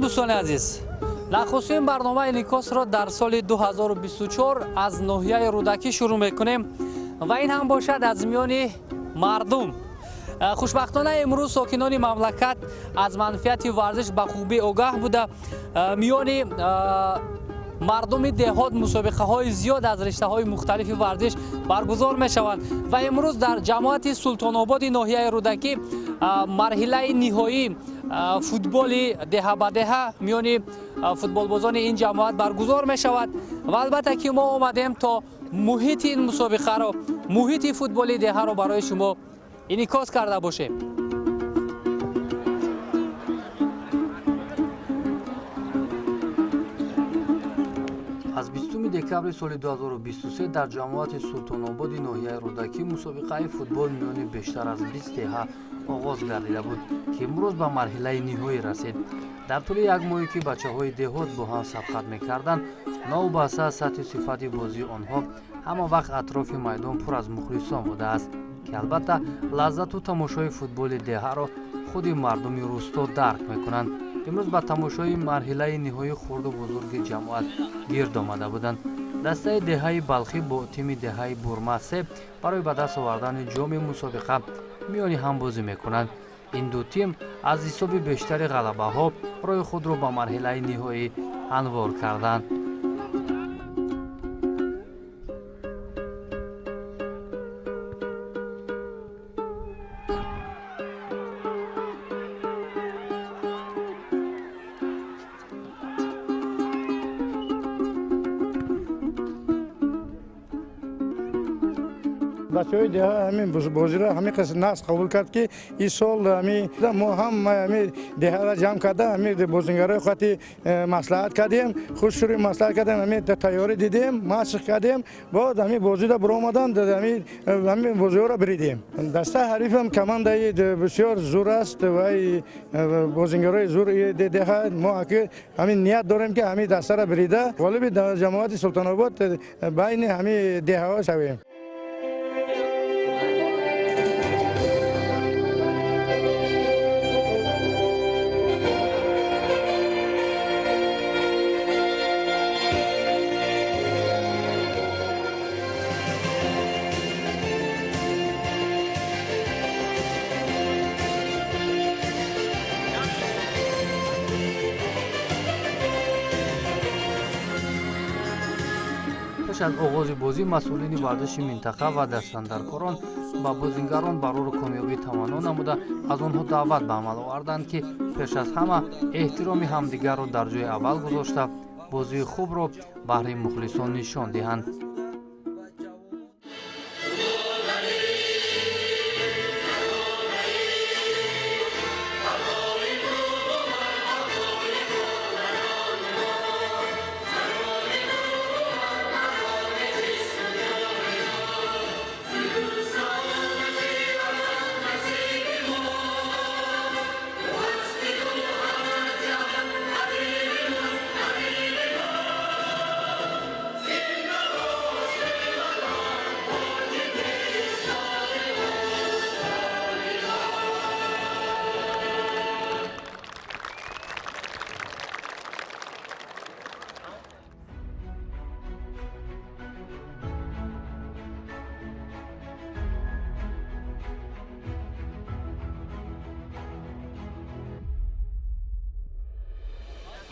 Дӯстони азиз, нахустин барномаи Инъикосро дар соли 2024 аз ноҳияи Рӯдакӣ шурӯъ мекунем ва ин ҳам бошад аз миёни мардум. Хушбахтона имрӯз сокинони мамлакат аз манфиати варзиш ба хубӣ огаҳ буда, миёни мардуми деҳот мусобиқаҳои зиёд аз риштаҳои мухталифи варзиш баргузор мешаванд ва имрӯз дар ҷамоати Султонободи ноҳияи Рӯдакӣ марҳилаи ниҳоӣ футболи деҳа ба деҳа миёни футболбозони ин ҷамоат баргузор мешавад ва албатта ки мо омадем то муҳити ин мусобиқаро, муҳити футболи деҳаро барои шумо инъикос карда бошем. Аз 20 декабри соли 2023 дар ҷамоати Султонободи ноҳияи Рӯдакӣ мусобиқаи футбол миёни бештар аз 20 деҳа оғоз гардида буд, ки имрӯз ба марҳилаи ниҳоӣ расид. Дар тӯли як моҳе ки бачаҳои деҳот бо ҳам сабқат мекарданд, новобаста аз сатҳи сифати бозии онҳо ҳама вақт атрофи майдон пур аз мухлисон будааст, ки албатта лаззату тамошои футболи деҳаро худи мардуми рӯсто дарк мекунанд. Имрӯз ба тамошои марҳилаи ниҳоии хурду бузурги ҷамоат гирд омада буданд. Дастаи деҳаи Балхӣ бо тими деҳаи Бурмасе барои ба даст овардани ҷоми мусобиқа миёни ҳам бозӣ мекунанд. Ин ду тим аз ҳисоби бештари ғалабаҳо роҳи худро ба марҳилаи ниҳоӣ анвор карданд. Бачаҳои деҳа ҳамин бозиро ҳамин қисм нақс қабул кард, ки ин сол ҳамин мо ҳам ҳамин деҳаро ҷамъ карда, ҳамин бозингарои хати маслиҳат кардем, худ шурӯи маслиҳат кардем, ҳамин тайёрӣ дидем, машқ кардем, баъд ҳамин бозида баромадан, ҳамин бозиҳоро биридем. Дастаи ҳарифам командаи бисёр зур аст ва бозингарои зур деҳа. Мо ҳамин ният дорем, ки ҳамин дастаро бирида ғолиби ҷамоати Султонобод байни ҳамин деҳаҳо шавем. Пеш аз оғози бозӣ масъулини варзиши минтақа ва дастандаркорон ба бозингарон барору комёбӣ таманно намуда, аз онҳо даъват ба амал оварданд, ки пеш аз ҳама эҳтироми ҳамдигарро дар ҷои аввал гузошта, бозии хубро баҳри мухлисон нишон диҳанд.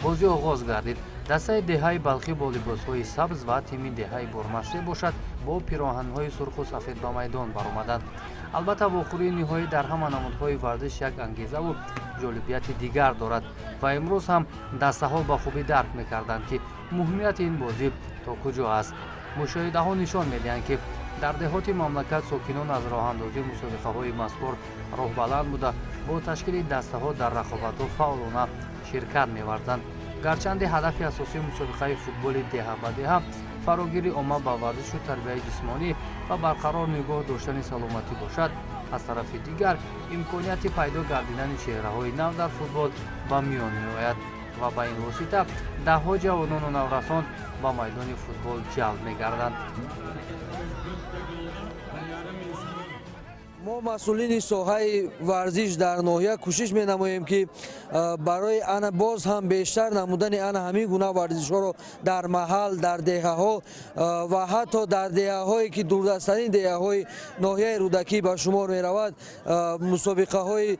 Бозӣ оғоз гардид. Дастаи деҳаи Балхӣ бо либосҳои сабз ва тими деҳаи Бурмасе бошад бо пироҳанҳои сурху сафед ба майдон баромаданд. Албатта вохӯрии ниҳоӣ дар ҳама намудҳои варзиш як ангезаву ҷолибияти дигар дорад ва имрӯз ҳам дастаҳо ба хубӣ дарк мекарданд, ки муҳимияти ин бозӣ то куҷо аст. Мушоҳидаҳо нишон медиҳанд, ки дар деҳоти мамлакат сокинон аз роҳандозии мусобиқаҳои мазкур роҳбаланд буда, бо ташкили дастаҳо дар рақобатҳо фаъолона ширкат меварзанд. Гарчанде ҳадафи асосии мусобиқаи футболи деҳа ба деҳа фарогирии омма ба варзишу тарбияи ҷисмонӣ ва барқарор нигоҳ доштани саломатӣ бошад, аз тарафи дигар имконияти пайдо гардидани чеҳраҳои нав дар футбол ба миён меояд ва ба ин восита даҳҳо ҷавонону наврасон ба майдони футбол ҷалб мегарданд. Мо масъулини соҳаи варзиш дар ноҳия кӯшиш менамоем, ки барои ана боз ҳам бештар намудани ана ҳамин гуна варзишҳоро дар маҳал, дар деҳаҳо ва ҳатто дар деҳаҳое ки дурдасттарин деҳаҳои ноҳияи Рӯдакӣ ба шумор меравад, мусобиқаҳои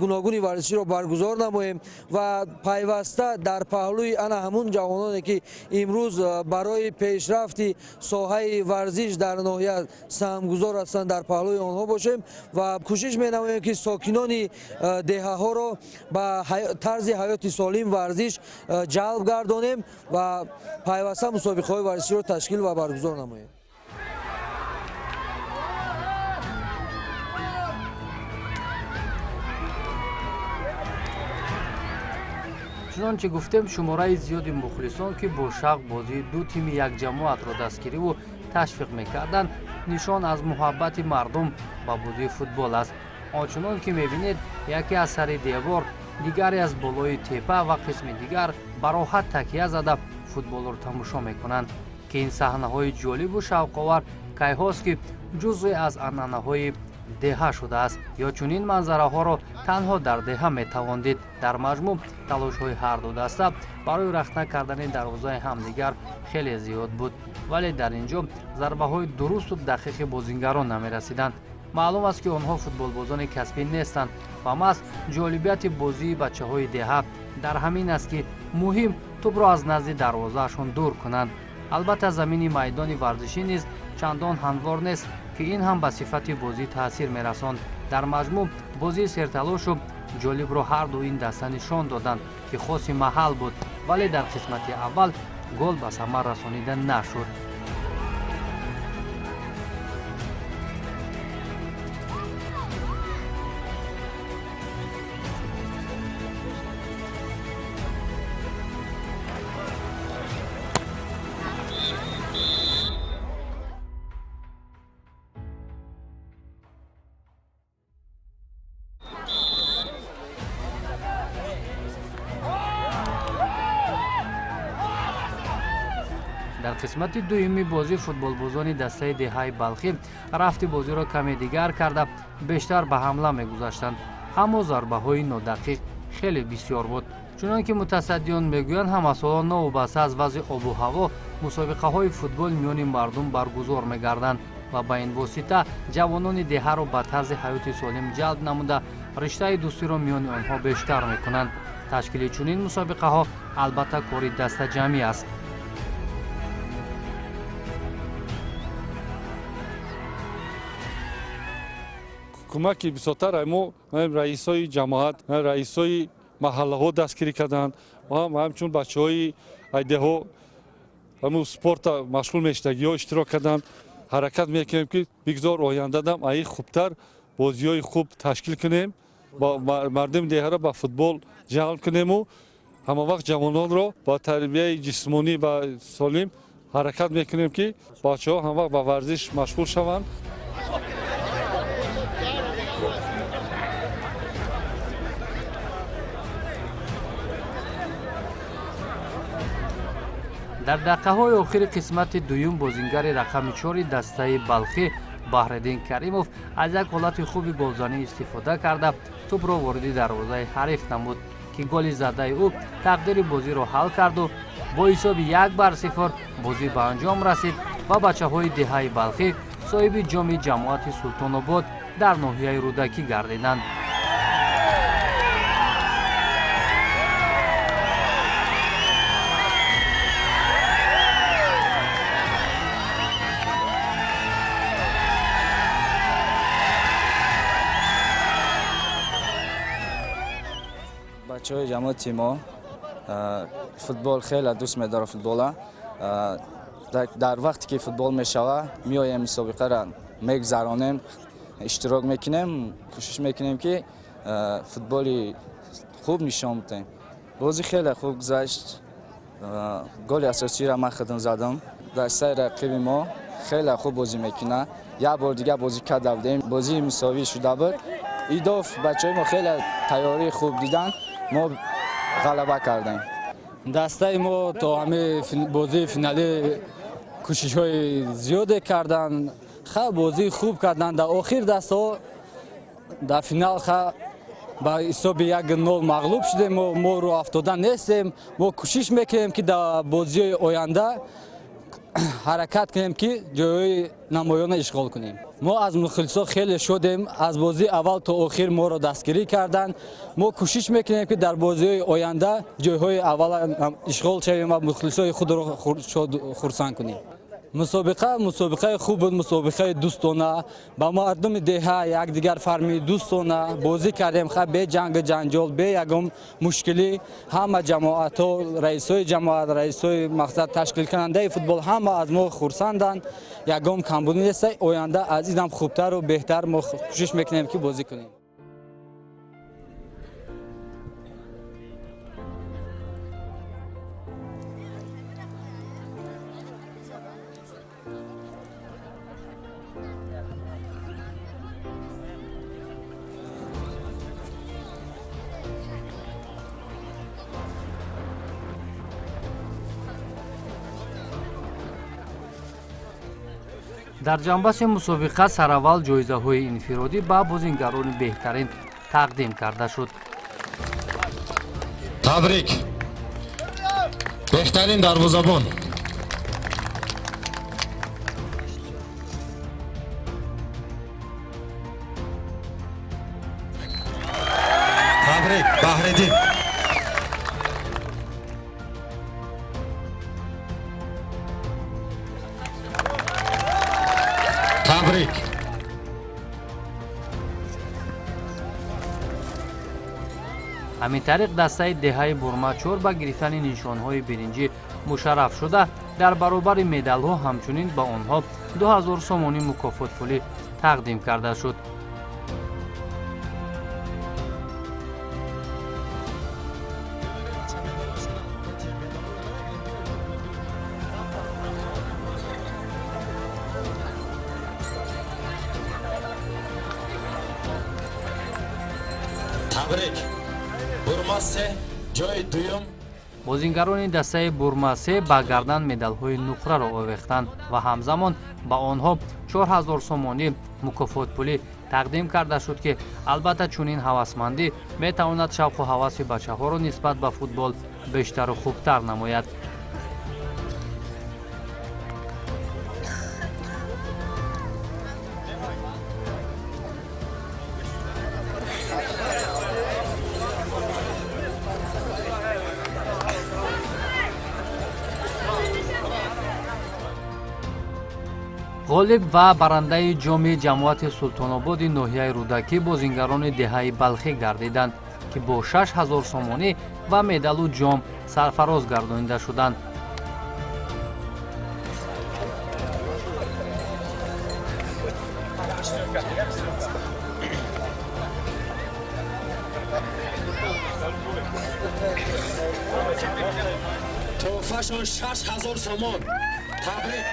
гуногуни варзиширо баргузор намоем ва пайваста дар паҳлӯи ана ҳамун ҷавононе, ки имрӯз барои пешрафти соҳаи варзиш дар ноҳия саҳмгузор ҳастанд, дар паҳлӯи онҳо бошем ва кӯшиш менамоем, ки сокинони деҳаҳоро ба тарзи ҳаёти солим, варзиш ҷалб гардонем ва пайваста мусобиқаҳои варзиширо ташкил ва баргузор намоем. Чунончи гуфтем, шумораи зиёди мухлисон, ки бо шавқ бозии ду тими якҷамоатро дастгириву ташвиқ мекарданд, нишон аз муҳаббати мардум ба бозии футбол аст. Ончунон ки мебинед, яке аз сари девор, дигаре аз болои тепа ва қисми дигар ба роҳат такя зада футболро тамошо мекунанд, ки ин саҳнаҳои ҷолибу шавқовар кайҳост, ки ҷузъе аз анъанаҳои деҳа шудааст ё чунин манзараҳоро танҳо дар деҳа метавон дид. Дар маҷмӯъ талошҳои ҳарду даста барои рахна кардани дарвозаи ҳамдигар хеле зиёд буд, вале дар ин ҷо зарбаҳои дурусту дақиқи бозингарон намерасиданд. Маълум аст, ки онҳо футболбозони касбӣ нестанд ва маҳз ҷолибияти бозии бачаҳои деҳа дар ҳамин аст, ки муҳим тӯбро аз назди дарвозаашон дур кунанд. Албатта, замини майдони варзишӣ низ чандон ҳамвор нест, ки ин ҳам ба сифати бозӣ таъсир мерасонд. Дар маҷмӯъ бозии серталошу ҷолибро ҳарду ин даста нишон доданд, ки хоси маҳал буд, вале дар қисмати аввал гол ба самар расонида нашуд. Дар қисмати дуюми бозӣ футболбозони дастаи деҳаи Балхӣ рафти бозиро каме дигар карда, бештар ба ҳамла мегузаштанд, аммо зарбаҳои нодақиқ хеле бисёр буд. Чунон ки мутасаддиён мегӯянд, ҳамасола новобаста аз вазъи обу ҳаво мусобиқаҳои футбол миёни мардум баргузор мегарданд ва ба ин восита ҷавонони деҳаро ба тарзи ҳаёти солим ҷалб намуда, риштаи дӯстиро миёни онҳо бештар мекунанд. Ташкили чунин мусобиқаҳо албатта кори дастаҷамъӣ аст. Кӯмаки бисёртар мо раисои ҷамоат, раисои маҳаллаҳо дастгирӣ карданд. Ҳамчун бачаҳои айдеҳо ҳамун спорта машғул мешудагиҳо иштирок карданд. Ҳаракат мекунем, ки бигзор ояндадам аи хубтар бозиҳои хуб ташкил кунем, мардуми деҳаро ба футбол ҷалб кунему ҳамавақт ҷавононро ба тарбияи ҷисмонӣ ва солим ҳаракат мекунем, ки бачаҳо ҳамавақт ба варзиш машғул шаванд. Дар дақиқаҳои охири қисмати дуюм бозингари рақами 4 дастаи Балхӣ Баҳриддин Каримов аз як ҳолати хуби голзанӣ истифода карда, тӯбро вориди дарвозаи ҳариф намуд, ки голи задаи ӯ тақдири бозиро ҳал карду бо ҳисоби 1-0 бозӣ ба анҷом расид ва бачаҳои деҳаи Балхӣ соҳиби ҷоми ҷамоати Султонобод дар ноҳияи Рӯдакӣ гардиданд. Бачаҳои ҷамоати мо футбол хеле дӯст медорад. Футбола дар вақте ки футбол мешава, меоем, мусобиқаро мегузаронем, иштирок мекунем, кӯшиш мекунем, ки футболи хуб нишон бидиҳем. Бозӣ хеле хуб гузашт. Голи асосиро ман худам задам. Дастаи рақиби мо хеле хуб бозӣ мекунад. Як бор дигар бозӣ карда будем, бозии мусовӣ шуда буд. Идоф бачаҳои мо хеле тайёрии хуб диданд, мо ғалаба кардем. Дастаи мо то ҳамин бозии финалӣ кӯшишҳои зиёде карданд. Ха бозии хуб карданд. Дар охир дастаҳо дар финал ха ба ҳисоби 1-0 мағлуб шудем. Мо рӯ афтода нестем. Мо кӯшиш мекунем, ки дар бозиҳои оянда ҳаракат кунем, ки ҷойҳои намоёна ишғол кунем. Мо аз мухлисо хеле шодем. Аз бозии аввал то охир моро дастгирӣ карданд. Мо кӯшиш мекунем, ки дар бозиҳои оянда ҷойҳои аввала ишғол шавем ва мухлисои худро хурсанд кунем. Мусобиқа мусобиқаи хуб буд, мусобиқаи дӯстона. Ба мардуми деҳа якдигар фармӣ дӯстона бозӣ кардем, ха бе ҷангу ҷанҷол, бе ягон мушкилӣ. Ҳама ҷамоатҳо, раисҳои ҷамоат, раисҳои мақсад ташкилкунандаи футбол ҳама аз мо хурсанданд. Ягон камбудӣ нест. Оянда аз инам хубтару беҳтар мо кӯшиш мекунем, ки бозӣ кунем. Дар ҷанбаси мусобиқа сараввал ҷоизаҳои инфиродӣ ба бозингарони беҳтарин тақдим карда шуд. Табрик! Беҳтарин дарвозабон. Табрик, Баҳриддин. Табрик. Ҳамин тариқ дастаи деҳаи Бурмачор ба гирифтани нишонҳои биринҷӣ мушарраф шуда, дар баробари медалҳо ҳамчунин ба онҳо 2000 сомонӣ мукофотпулӣ тақдим карда шуд. Табрик. Бурма-се ҷои дуюм. Бозингарони дастаи Бурма-се ба гардан медалҳои нуқраро овехтанд ва ҳамзамон ба онҳо 4000 сомонӣ мукофотпулӣ тақдим карда шуд, ки албатта чунин ҳавасмандӣ метавонад шавқу ҳаваси бачаҳоро нисбат ба футбол бештару хубтар намояд. Ғолиб ва барандаи ҷоми ҷамоати Султонободи ноҳияи Рӯдакӣ бозингарони деҳаи Балхӣ гардиданд, ки бо 6000 сомонӣ ва медалу ҷом сарфароз гардонида шуданд. Тӯҳфашон 6000 сомон. Табрик.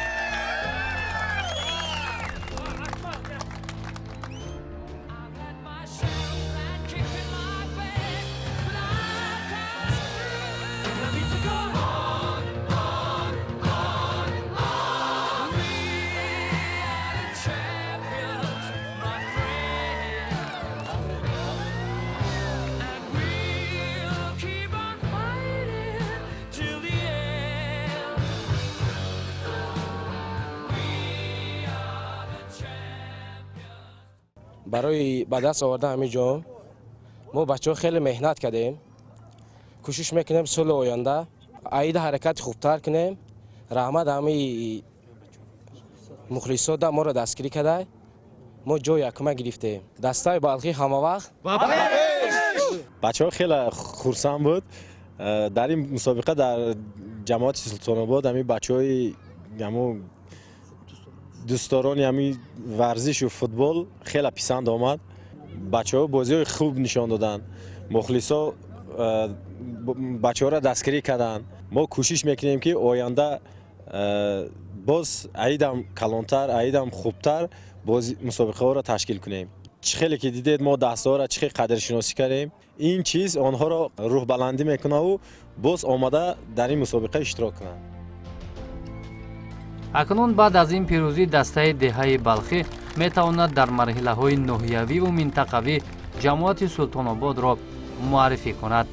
Барои ба даст овардан ҳамин ҷом мо бачаҳо хеле меҳнат кардем. Кӯшиш мекунем соли оянда аида ҳаракати хубтар кунем. Раҳмат ҳамаи мухлисода моро дастгирӣ карда, мо ҷои якума гирифтем. Дастаи Балхӣ ҳамавақт. Бачаҳо хеле хурсанд буд. Дар ин мусобиқа дар ҷамоати Султонобод ҳамин бачаҳои ҳамун дӯстдорони ҳамин варзишу футбол хеле писанд омад. Бачаҳо бозиҳои хуб нишон доданд. Мухлисо бачаҳоро дастгирӣ карданд. Мо кӯшиш мекунем, ки оянда боз аидам калонтар, аидам хубтар боз мусобиқаҳоро ташкил кунем. Чӣ хеле ки дидед, мо дастаҳоро чӣ хел қадршиносӣ кардем. Ин чиз онҳоро рӯҳбаландӣ мекунаву боз омада дар ин мусобиқа иштирок кунанд. Акнун баъд аз ин пирӯзӣ дастаи деҳаи Балхӣ метавонад дар марҳилаҳои ноҳиявиву минтақавӣ ҷамоати Султонободро муаррифӣ кунад.